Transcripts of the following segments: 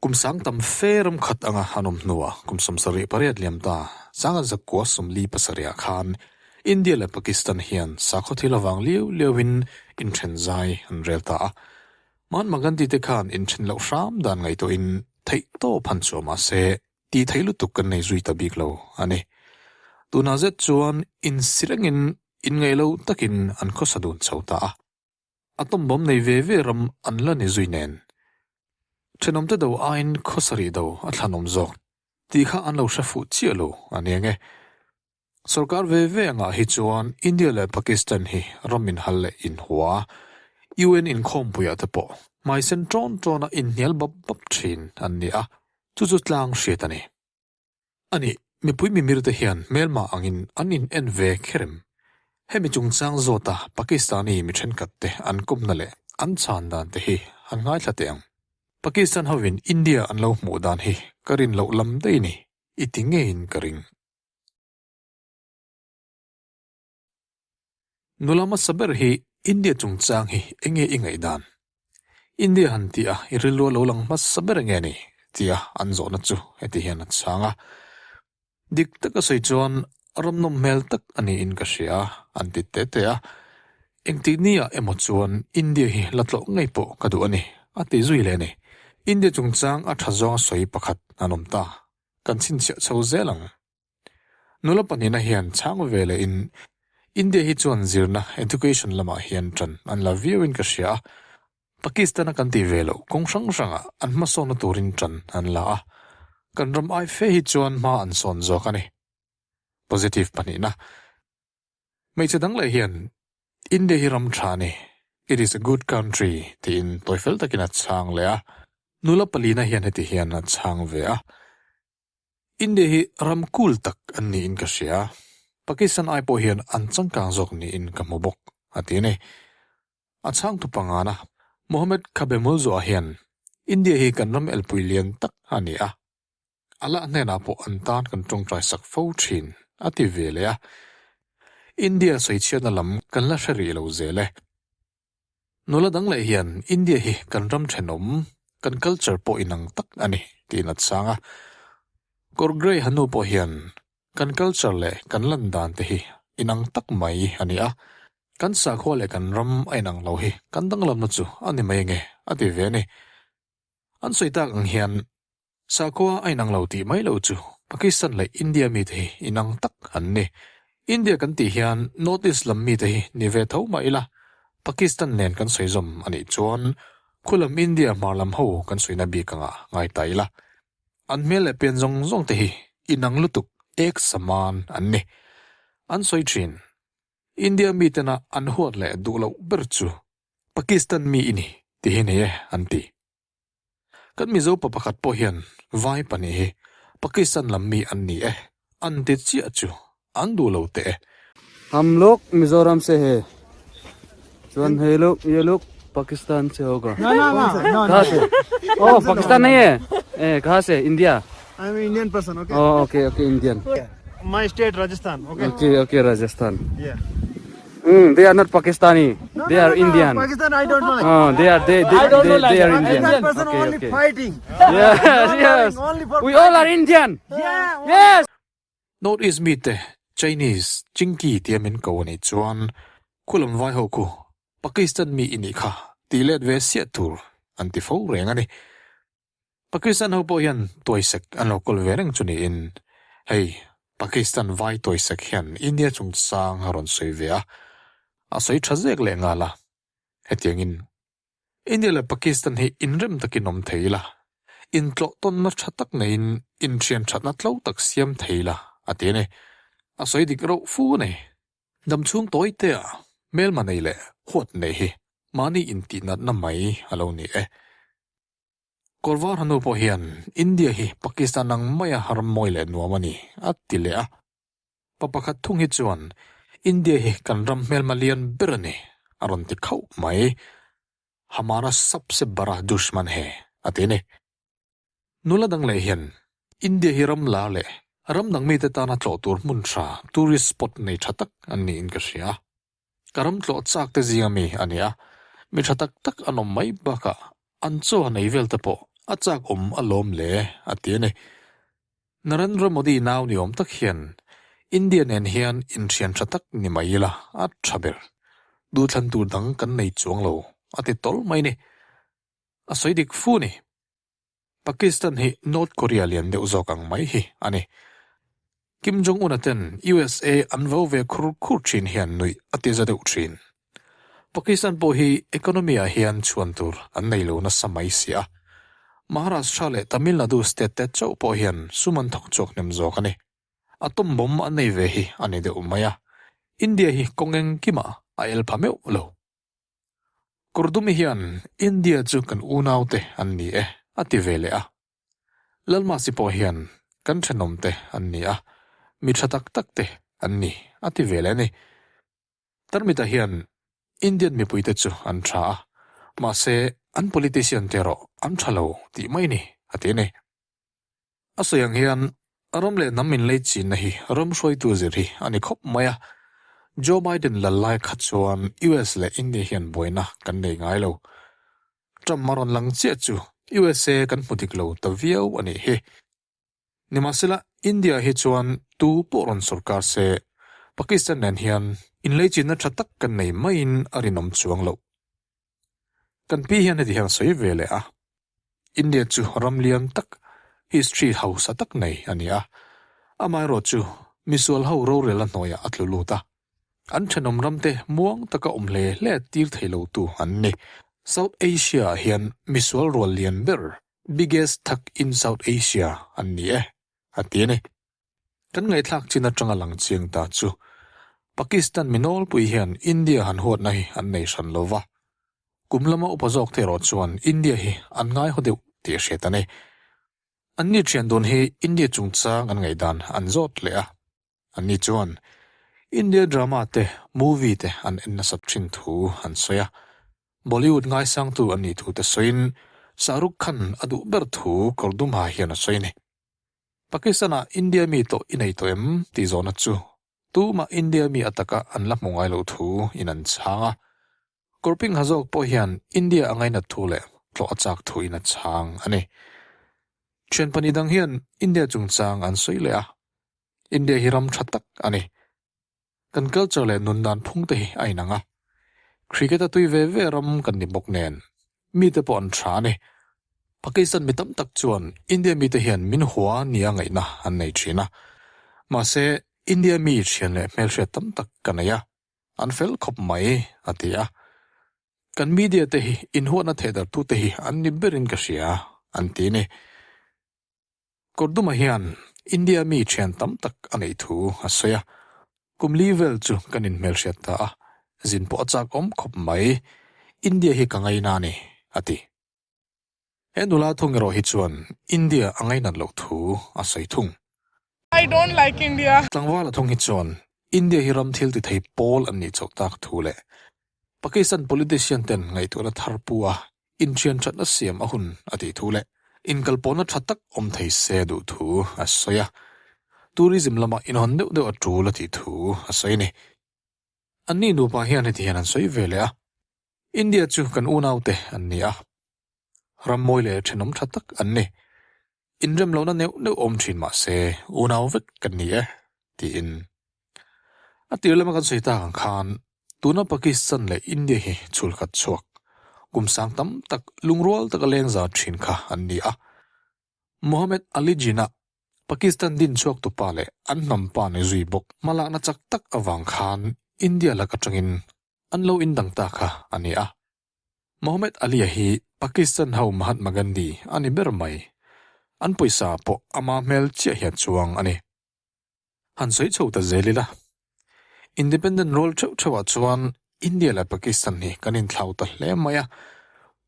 Kum sang tam fe ram khat anga an awm hnuah kum 78 liam ta 1947 ah khan India leh Pakistan hian sakhaw thil avang liau liauin inthen zai an rel ta a. Mahatma Gandhi te khan inthen loh hram dan ngaihtuahin theihtawp han chhuah mah se tih theih lutuk kan nei zui ta bik lo a ni. Tunah zet chuan insirengin inngaih lo takin an khawsa dun chho ta a. Atom bomb nei ve ve ram an la ni zui nen. Thenawmte do aiin khawsarih do a thlanawm zawk tih kha an lo hre fuh chiah lo a ni ang e. Sorkar ve ve angah hi chuan India leh Pakistan hi ram inhal leh inhua, UN inkhawmpuiah te pawh hmaisen tawn tawna inhnial bap bap thin an ni a, chu chu tlang hriat a ni. A nih, mipui mimir te hian hmelma angin an in en ve kher em? Hemi chungchang zawta Pakistani mi thenkhat te an kawmna leh an chhan dan te hi han ngaithla teh ang. Pakistan hovin India an lo hmuh dan hi ka rin loh lam daih ni, i ti ngeiin ka ring. Nula hmasa ber hi India chungchang hi enge i ngaihdan? India han tih a i rilru a lo lang hmasa ber enge ni? tia an zawhna chu heti hian a chhang a. Dik taka sawi chuan ram nawm hmel tak a niin ka hria an ti teh teh a. Engtik ni ah emaw chuan India hi la tlawh ngei pawh ka duh a ni a ti zui leh a ni. India chungchang a tha zawnga sawi pakhat an awm ta. Kan chhinchhiah chho zel ang. Nula pahnihna hian chhang ve leh in India hi chuan zirna, education, lamah hian tan an la viau in ka hria a, Pakistan a kan tih ve loh kawng hrang hrangah an hmasawnna turin tan an la a, kan ram ai fe hi chuan hma an sawn zawk a ni. Positive pahnihna. Hmeichhe dang leh hian India hi ram tha a ni, it is a good country, tiin tawifel takin a chhang leh a, nula palina hian heti hian a chhang ve a. India hi ram cool tak an niin ka hria, Pakistan ai pawh hian an changkang zawk niin ka hmu bawk, a ti a ni. A chhangtu pangana Mohammed Khabemulzua hian India hi kan ram elpui lian tak a ni a, Allah hnenah pawh an tan kan tawngtai sak fo thin, a ti ve leh a. India sawichhiatna lam kan la hre rih lo zel e. Nula dang leh hian India hi kan ram thenawm, kan culture pawh inang tak a ni tiin a chhang a. Kawr grey hanu pawh hian kan culture leh kan lan dan te hi inang tak mai a ni a, kan sakhua leh kan ram a inang lo hi kan danglamna chu a ni mai ange a ti ve a ni. An sawi tak ang hian sakhua a inang lo tih mai lo chu Pakistan leh India mite hi inang tak an ni. India kan tih hian North East lam mite hi ni ve tho mah ila Pakistan nen kan sawi zawm a nih chuan khulam India hmar lam ho kan sawina bik anga ngai ta ila. An hmel leh pian zawng zawng te hi inang lutuk ek saman an ni. An sawi thin. India mitena an huat leh duh loh ber chu Pakistan mi i ni ti hi nei e an ti. Kan Mizo pa pakhat pawh hian vai pahnih hi Pakistan lam mi an ni e an ti chiah chu an duh lo teh e. Hum log Mizoram se he chuan hei log ye log Pakistan se hoga. Na na na no Kaha se? Oh Pakistan nahi hai eh kaha se India. I am Indian person okay. Oh okay okay Indian. My state Rajasthan okay. Okay okay Rajasthan. Yeah. Mm, they are not Pakistani. No, they no, are no, no, Indian. Pakistan I don't know. Oh, they are they they I don't they, know like they are Indian. Pakistan person Okay, only okay. fighting. Yes, No, yes. Only for We all are Indian. Yeah. Yes. North East mite Chinese Chinki tia min ko anih chuan khulam vai ho khu Pakistan mi i nih kha tih let ve siah tur an ti fo reng a ni. Pakistan ho pawh hian tuaisek an lo kawl ve reng chu niin hei Pakistan vai tuaisek hian India chungchang a rawn sawi ve a, a sawi tha zek leh nghal a. Hetiangin India leh Pakistan hi inrem takin awm thei ila, intlawh tawnna tha tak neiin inthian thatna tlo tak siam thei ila a ti a ni. A sawi dik rauh fu a ni. Damchhung tawi tea hmelma nei leh huat nei hi mahni intihnatna mai a lo ni e. Kawrvar hanu pawh hian India hi Pakistan ang maia ram mawi leh nuam a ni, a ti leh a. Pa pakhat thung hi chuan India hi kan ram hmelma lian ber a ni, a rawn ti khauh mai. Hamara sabse bara dushman he, a ti a ni. Nula dang leh hian India hi ram la leh ram dang mite tana tlawh tur hmun tha, tourist spot, nei tha tak an niin ka hria. Ka ram tlawh chak te zinga mi a ni a, mi tha tak tak an awm mai bakah an chaw nei vel te pawh A chak awm alawm le, a ti a ni. Narendra Modi nau ni awm tak hian India nen hian inthian tha tak ni mai ila a tha ber. Duhthlan tur dang kan nei chuang lo, a ti tawlh mai ni. A sawi dik fu ni. Pakistan hi North Korea lian deuh zawk ang mai hi a ni. Kim Jong-un-a ten USA an vo ve khur khur thin hian nuih a ti za deuh thin. Pakistan pawh hi economy-ah hian chhuan tur an nei lo nasa mai si a. Maharashtra leh Tamil Nadu state te chauh pawh hian sum an thawk chhuak hnem zawk a ni. Atom bomb an nei ve hi a ni deuh mai a. India hi kawng engkimah a el pha meuh lo. Kurdumi hian India chu kan unaute an ni e a ti ve leh a. Lalmasi pawh hian kan thenawmte an ni a, mi tha tak tak te an ni a ti ve leh a ni. Tarmita hian Indian mipuite chu an tha a, mahse an politician te erawh an tha lo tih mai ni a ti a ni. A sawi ang hian ram leh hnam inlei chinna hi ram hruaitu zir hi a ni khawp mai a. Joe Biden lal lai kha chuan US leh India hian buaina kan nei ngai lo. Trump a rawn lang chiah chu USA kan hmu dik lo ta viau a nih hi. Nimahsela India hi chuan tu pawh rawn sawrkar se Pakistan nen hian inlei chinna tha tak kan nei maiin a rinawm chuang loh. Kan pi hian heti hian a sawi ve leh a, India chu ram lian tak, history hausa tak nei a ni a, amaherawh chu misual ho rorel a hnuaiah a tlu lut a, an thenawm ramte muang taka awm hle hle tir thei lo tu an ni. South Asia ah hian misual rual lian ber, biggest thug in South Asia, an ni e, a ti a ni. Kan ngaihthlak chin atanga lang chiang ta chu Pakistan mi nawlpui hian India han huatna hi an nei hran lo va. Kum lama upa zawk te erawh chuan India hi an ngaihaw deuh tih a hriat a ni. Anni thian dun hi India chungchang an ngaihdan an zawt leh a. Anni chuan India drama te, movie te an en nasat thin thu an sawi a. Bollywood ngaisangtu an nih thu te sawiin Shah Rukh Khan a duh ber thu Kawrdumha hian a sawi a ni. Pakistan-ah India mi tawh i nei tawh em? tih zawhna chu tumah India mi ataka an la hmu ngai loh thu in an chhang a. Kawrping ha zawk pawh hian India a ngainat thu leh tlawh a chak thu in a chhang a ni. Thian pahnih dang hian India chungchang an sawi leh a, India hi ram tha tak a ni. Kan culture leh nun dan phung te hi a inang a, cricket a tui ve ve ram kan ni bawk nen mite pawh an tha a ni. Pakistan mi tam tak chuan India mite hian min hua nia ngaihna an nei thin a, mahse India mi thian leh hmelhriat tam tak ka nei a, an fel khawp mai, a ti a. Kan media te hi inhuatna thehdarhtute hi an ni berin ka hria, an ti a ni. Kawrduma hian India mi thian tam tak a neih thu a sawi a, kum li vel chu kan inhmelhriat ta a, zin pawh a chak awm khawp mai, India hi ka ngaina a ni, a ti. He nula thung erawh hi chuan India a ngainat loh thu a sawi thung. I don't like India. Tlangvala thung hi chuan India hi ram thil ti thei pawl an nih chauh tak thu leh Pakistan politician ten ngaihtuahna thar pu a inthian thatna siam a hun a tih thu leh inkalpawhna tha tak awm thei se duh thu a sawi a, tourism lamah inhawn deuh deuh a tul a tih thu a sawi a ni. Anni nupa hian heti hian an sawi ve leh a, India chu kan unaute an ni a, ram mawi leh thenawm tha tak an ni. Inrem lohna neuh neuh awm thin mah se unau vek kan ni e, tiin. A tir lama kan sawi tak ang khan tuna Pakistan leh India hi chhul khat chhuak, kum sang tam tak lungrual taka leng zar thin kha an ni a. Mohammed Ali Jinnah, Pakistan din chhuak tupa leh an hnam pa ni zui bawk hmalakna chak tak avang khan India lak atangin an lo indang ta kha a ni a. Mohammed Ali-a hi Pakistan ho Mahatma Gandhi a ni ber mai. An pawisa pawh ama hmel chiah hian chuang a ni. Han sawi chho ta zel ila. Independent rual theuh theuhah chuan India leh Pakistan hi kan inthlau ta hle mai a.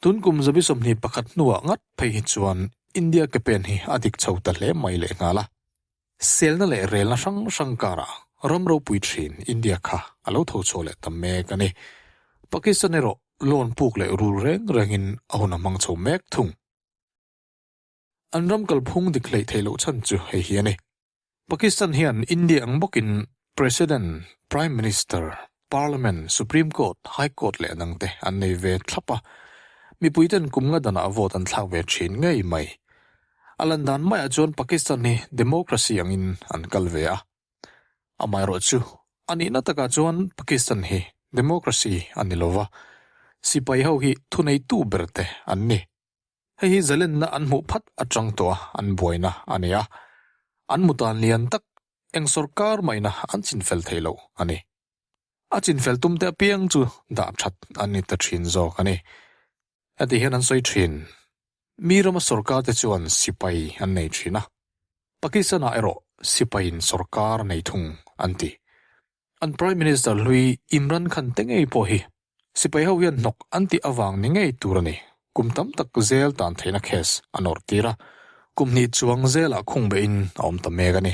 Tun kum zabi 21 hnuah ngat phei hi chuan India ke pen hi a dik chho ta hle mai lehnghal a. Selna leh relna hrang hrang karah ram ropui thin India kha a lo tho chhuah leh ta mek a ni. Pakistan erawh loan puk leh rul reng rengin a hun a hmang chho mek thung. An ram kalphung dik hleih theih loh chhan chu hei hi a ni. Pakistan hian India ang bawkin President, Prime Minister, Parliament, Supreme Court, High Court leh a dangte an nei ve thlap a. Mipuiten kum nga danah vote an thlak ve thin ngei mai. A lan dan maiah chuan Pakistan hi democracy angin an kal ve a. Amaherawhchu, a nihna takah chuan Pakistan hi democracy a ni lova, sipai ho hi thuneitu ber te an ni. Hei hi zalenna an hmuh phat atang tawh a an buaina a ni a, an mutan lian tak eng sawrkar maina an chinfel thei lo a ni. A chinfel tum te apiang chu dah that an ni ta thin zawk a ni. Heti hian an sawi thin. Mi rama sawrkar te chuan sipai an nei thin a, Pakistan-ah erawh sipaiin sawrkar a nei thung an ti. An Prime Minister hlui Imran Khan te ngei pawh hi sipai ho hian hnawk an tih avang ni ngei tur a ni. Kum tam tak zel tan theihna case a nawr tir a, kum hnih chuang zelah khung behin a awm ta mek a ni.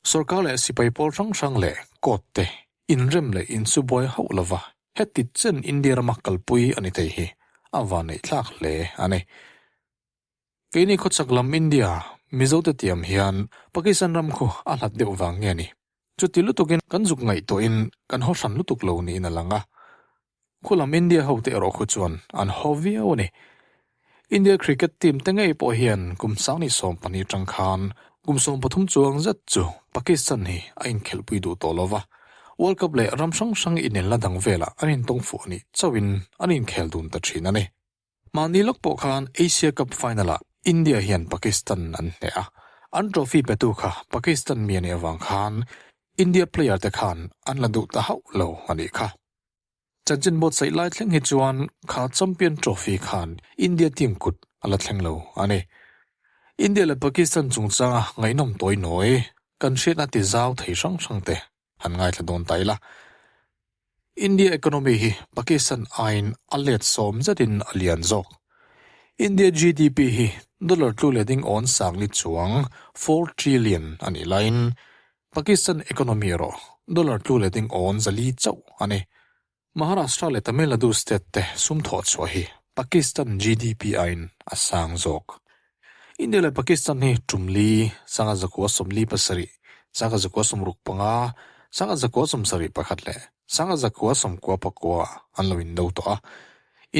Sorkar leh sipai pawl hrang hrang leh court te inrem leh insubuai hauh lova heti chen India rama kalpui a ni thei hi a vanneih thlak hle a ni. Keini khawchhak lam India Mizo te tiam hian Pakistan ram khu a hlat deuh vang nge ni? Chuti lutukin kan zuk ngaihtuahin kan haw hran lutuk lo niin a lang a. Khulam India hote erawh khu chuan an haw viau a ni. India cricket team te ngei pawh hian kum sangni 12 atang khan kum 13 chuang zet chu Pakistan hi a inkhelhpui duh tawh lo va, World Cup leh ram hrang hrang inelna dang velah an intawng fuh a nih chauhin an inkhel dun ta thin a ni. Mahni lawk pawh khan Asia Cup final-ah India hian Pakistan an hneh a, an trophy petu kha Pakistan mi a nih avang khan India player te khan an la duh ta hauh lo a nih kha. Chanchin buatsaih lai thleng hi chuan kha Champion Trophy khan India team kut a la thleng lo a ni. India leh Pakistan chungchanga ngaihnawm tawi nawi kan hriatna ti zau thei hrang hrang te han ngaithla dawn ta ila. India economy hi Pakistan aiin a let sawm zetin a lian zawk. India GDP hi dollar tlu leh ding awn sangli chuang 4 trillion a nih laiin Pakistan economy erawh dollar tlu leh ding awn zali chauh a ni. Maharashtra leh Tamil Nadu state te sum thawh chhuah hi Pakistan GDP aiin a sang zawk. India leh Pakistan hi tum li, 1947, 1965, 1971 leh 1999 an lo indo tawh a,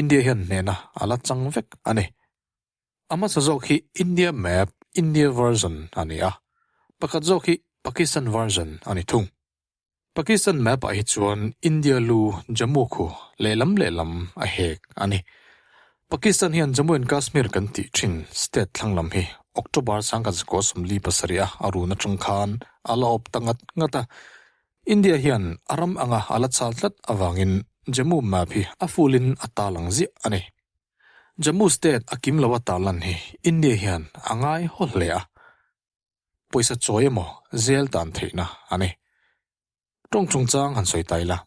India hian hnehna a la chang vek a ni. A hmasa zawk hi India map, India version, a ni a, pakhat zawk hi Pakistan version a ni thung. Pakistan map ah hi chuan India lu Jammu khu lehlam lehlam a hek a ni. Pakistan hian Jammu and Kashmir kan tih thin state thlanglam hi October 1947 a a run atang khan a la awp ta ngat ngat a. India hian a ram anga a la chal tlat avangin Jammu map hi a full in a talang ziah a ni. Jammu state a kim lo a tarlan hi India hian a ngai haw hle a, pawisa chawi emaw zel tan theihna a ni. Tawng chungchang han sawi ta ila,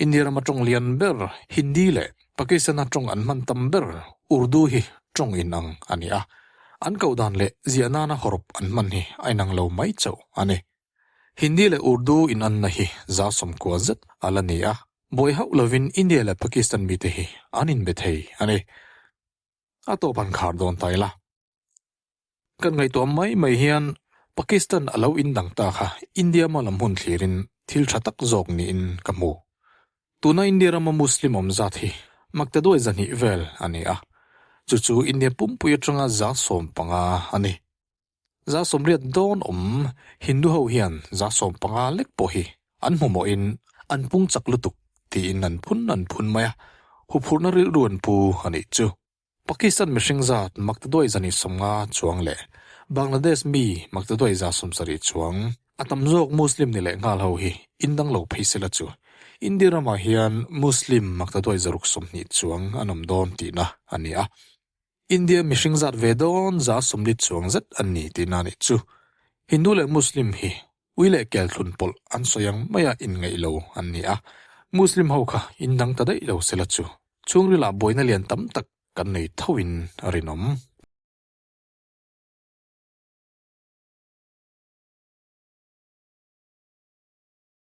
India rama tawng lian ber Hindi leh Pakistan-a tawng an hman tam ber Urdu hi tawng inang a ni a, an koh dan leh ziah nana hawrawp an hman hi a inang lo mai chauh a ni. Hindi leh Urdu inanna hi 90% zet a la ni a, buai hauh lovin India leh Pakistan mite hi an inbe thei a ni. A tawp han khar dawn ta ila. Kan ngaihtuah mai mai hian Pakistan a lo indang ta kha India hma lam hun thlirin thil tha tak zawk niin ka hmu. Tuna India rama Muslim awm zat hi maktaduai 200 vel a ni a, chu chu India pumpui atanga 15% a ni. 80% dawn awm Hindu ho hian 15% lek pawh hi an hmumawhin an pung chak lutuk tiin an phun an phun mai a, huphurhna rilru an pu a nih chu. Pakistan mihring zat maktaduai 250 chuang leh Bangladesh mi maktaduai 70 chuang a tam zawk Muslim ni leh nghal ho hi indang lo phei sela chu India ramah hian Muslim maktaduai 620 chuang an awm dawn tihna a ni a. India mihring zat ve dawn 40 chuang zet an ni tihna nih chu. Hindu leh Muslim hi ui leh kel thlun pawlh an sawi ang maia inngaih lo an ni a, Muslim ho kha indang ta daih lo sela chu chhungrilah buaina lian tam tak kan nei thoin a rinawm.